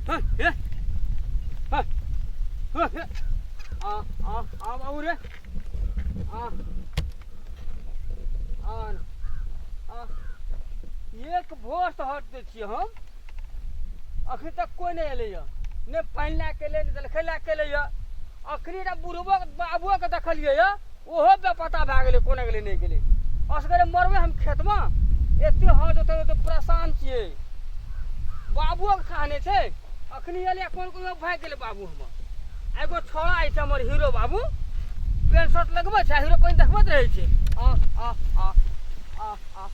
हँ, हे हँ, हँ, हे आ आ आ बाबू रे आ आ न, आ एक भोर से हट दै छियै हम अखन तक कोइ नहि एलैए नहि पानि लए कऽ एलै नहि जलखै लए कऽ एलैए अखनी एकटा बुढ़बो बाबुओके देखलियै यऽ ओहो बेपता भए गेलै कोना गेलै नहि गेलै असगरे मरबै हम खेतमे एते हर जोतै जोतै परेशान छियै बाबुओके थाह नहि छै अखनी एलै कोन कोन भागि गेलै बाबू हमर एगो छोड़ा अछि हमर हीरो बाबू पेंट शर्ट लगबै छै हीरो पानि देखबैत रहै छै आ आ आ आ आ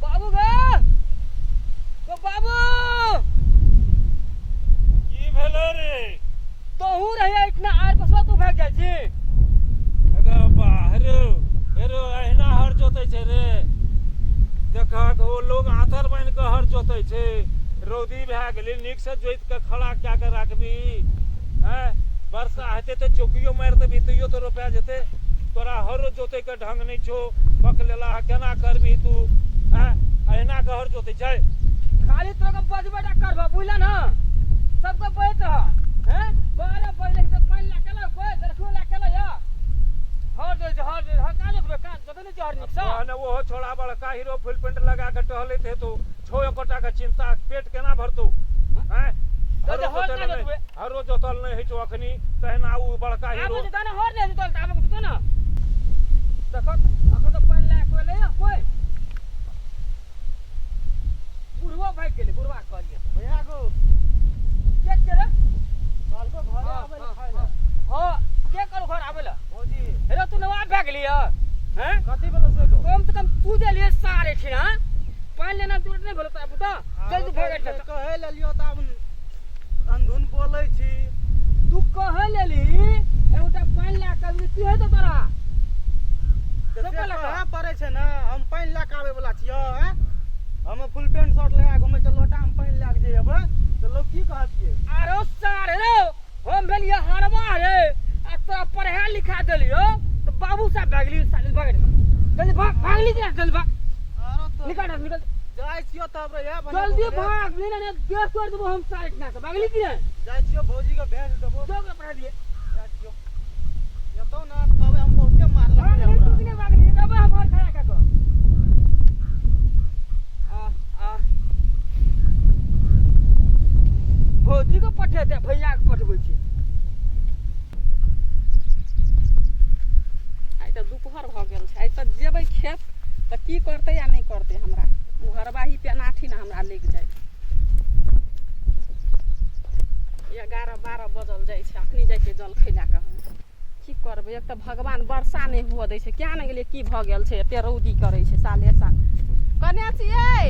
बाबू गे ओ बाबू की भेलो रे तोहू रहिए इतना आर पसवा तू भाग जाइ छी अगे बा हेरो हेरो अहिना हर जोतै छै रे देखहक ओ लोग आथर बान्हि कऽ हर जोतै छै रौदी भए गेलै नीकसँ जोति कऽ खड़ा कए कऽ राखबी हैं वर्षा हेतै तऽ चौकियो मारि देबही तैयो तऽ रोपा जेतै तोरा हरो जोतै के ढंग नहि छौ बक लेला केना करबही तू हैं अहिना के हर जोतै छै खाली तोरा के बजबे टा करबह बुझल ना सबके बजैत रह हैं 12 बजले से पानि लए के कोइ जलखियो लए के या हर जोतै छै हर जोतै हर कहाँ जोतबै कहाँ जोतै नहि छै हर नीकसँ कहने ओहो छोड़ा बड़का हीरो फुल पेंट लगा के टहलैत हेतौ छौ एकोटा के चिंता पेट केना भरतौ हैं तऽ हरो हर जोतल कहाँ नहि जोतबै हरो जोतल नहि होइ छौ अखनी तहिना ओ बड़का हीरो आबै छै ने हर नहि जोतल तऽ आबै के ने देखत अखन तऽ पानि लए कोइ लैया कोइ बुढ़बो भागि गेलै बुढ़बा कहलियै भैया गो के के रे कहलको घरे आबै लए खाय लए हँ के करू घर आबै लए भौजी हेरो तू नवाब भए गेली हैं कथी भेलो से गो कम से कम तू जे लिए सारे छिना पानि लेना दूर नहि भेलो तोरा पुता जल्दी भागि जा कहै लेलियो तऽ आब अंधुन बोलै छी तू कहै लेली एगोटा पानि लए कऽ की हेतौ तोरा तऽ से कहै पड़ै छै ने हम पानि लए कऽ आबै वला छियै आँय हम फुल पेंट शर्ट लगा घुमै छियै लोटामे पानि लए कऽ जे एबै तऽ लोक की कहत ये आरो सार रे हम भेलियै हरवा रे आ तोरा पढ़ा लिखा देलियो तऽ बाबू साहब भए गेली साल भाग जल्दी भाग भागली कि जल्दी भाग आरो तो निकल निकल जाइ छियो तब रे इएह भने जल्दी भाग नहीं नहीं देश तोड़ देबो हम सारे इतना से भागली कि नहीं जाइ छियो भौजी के भेज देबो जो के पढ़ा दिए जाइ छियो एतौ ना कहबै हम बहुते मारलक भाग रे नहीं हमरा तू कि नहीं भागली तब हम और खड़ा का को आ आ भौजी को पठेते भैया के पठबै छी आइ तऽ दुपहर भऽ गेल छै आइ तऽ जेबै खेत तऽ की करतै आ नहि करतै हमरा ओ हरबाही पेनाठी ने हमरा लागि जाइ 11 12 बजल जाइ छै अखनी जाइ छै जलखै लए कऽ हम की करबै एक तऽ भगवान वर्षा नहि हुअ दै छै किया नहि गेलियै की भऽ गेल छै एते रौदी करै छै साले साल कने छियै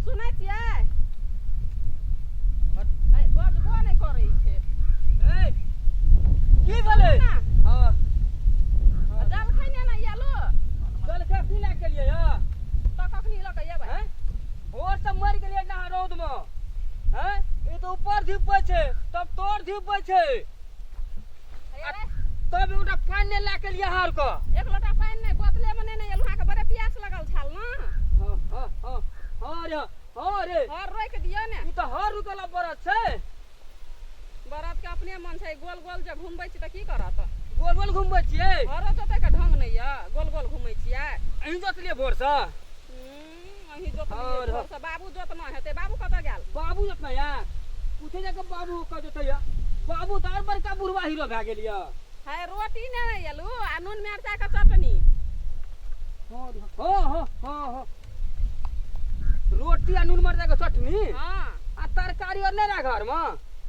सुनै छियै बजबो नहि करै छै ए की भेलै ना हँ जलखै ने ने आलो जलखै की लए के लिए यऽ तऽ कखनी लऽ कऽ एबै हैं भोर से मरि गेलियै नहा रौद मे हैं ई तऽ ऊपर धीपबै छै तब तोर धीपबै छै हे रे, तब एगोटा पानि नहि लए के लिए अहाँ आरके एक लोटा पानि नहि बोतले मे नहि एलहुँ अहाँके बड़े प्यास लगल छल ने हँ हँ हँ हँ रे हँ रे हर रोकि दियौ ने ई तऽ हर रुकला बरत छै बरद के अपने मन छै गोल गोल जे घुमबै छी तऽ की करत गोल गोल घुमबै छियै हरो जोतै के ढंग नहि यऽ गोल गोल घुमै छियै अहीं जोतलियै भोरसँ अहीं जोतलियै भोरसँ बाबू जोतना हेतै बाबू कतऽ गेल बाबू जोतना यऽ पूछे जाके बाबू कऽ जोतै यऽ बाबू तऽ आओर बड़का बुढ़वा हीरो भए गेल यऽ है रोटी नहि एलू आ नून मिरचाइ के चटनी हँ हँ हँ हँ रोटी आ नून मरचाइ के चटनी हँ आ तरकारी आओर नहि रहै घरमे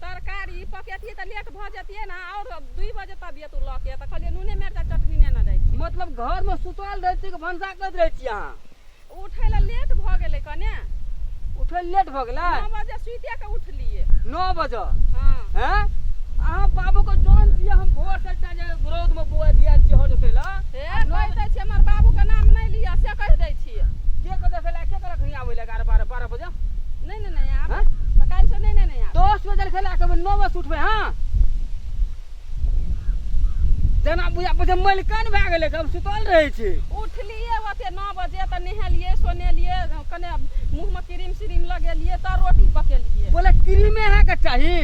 तरकारी पकेतियै तऽ लेट भऽ जतियै ने आओर 2 बजे तब एतू लऽ के तऽ कहलियै नूने मिरचाइ चटनी नेने जाइ छी मतलब घरमे सुतल रहै छी कि भनसा करैत रहै छी अहाँ उठै लए लेट भऽ गेलै कने उठै लेट भऽ गेलै 9 बजे सुतिए कऽ उठलियै 9 बजे हँ हैं अहाँ बाबू के जौन छियै हम भोर से एकटा जे रौद मे बौआ दिया छियै हर जोतै लए हे कहि दै छियै हमर बाबू के नाम नहि लिअ से कहि दै छियै के कतऽ से लए के करक नहीं आबै लए 11 12 12 बजे नहि नहि नहि आब हैं? तऽ काल्हि से नहि नहि नहि आब 10 बजे जलखै लए के 9 बजे उठबै हाँ जेना बुझा पड़ै छै मलिकान भए गेलै, हम सुतल रहै छी। उठलियै ओते 9 बजे तऽ नहेलियै सोनेलियै, कने मुँहमे क्रीम श्रीम लगेलियै तऽ रोटी पकेलियै। बोले क्रीमे अहाँके चाही?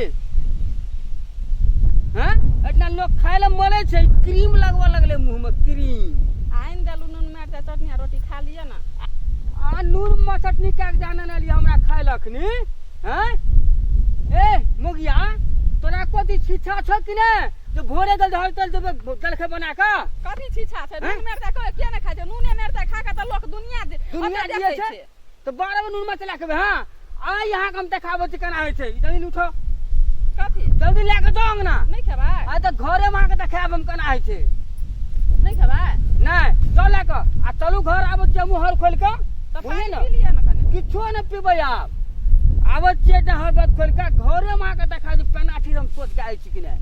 हैं, एतना लोक खाय लए मरै छै, क्रीम लगबऽ लगलै मुँहमे क्रीम। आनि देलहुँ नून मिरचाइ चटनी आ रोटी, खा लिअ ने। आ नून मे चटनी कए के जाने ने लिअ हमरा खाय लए अखनी। हैं ए मुगिया, तोरा कथी शिक्षा छौ कि नहि जे भोरे गेल हर चल जेबै जलखै बना कऽ? कथी छीछा छै? हैं? नून मिरचाइ कोइ किया नहि खाइ छै? नूने मिरचाइ खा कऽ तऽ लोक दुनिया दुनिया ओते जियै देखै छै। छै। तऽ 12 बजे नून मिरचाइ लए के हँ, आइ अहाँके हम देखाबै छी केना होइ छै। जल्दी उठो। कथी? जल्दी लए कऽ जाउ अङ्गना। नहि खेबै? आइ तऽ घरेमे अहाँके देखायब हम केना होइ छै। नहि खेबै? नहि, चल लए कऽ आ चलू घर, आबै छियै हमहूँ हर खोलि कऽ। तऽ बुझलियै पानि ने? पी लिअ ने कने। किछो नहि पीबै, आब आबै छियै तऽ हर बात खोलि कऽ घरेमे अहाँके देखा जे पेनाठी हम सोचि कऽ आयल छी कि नहि।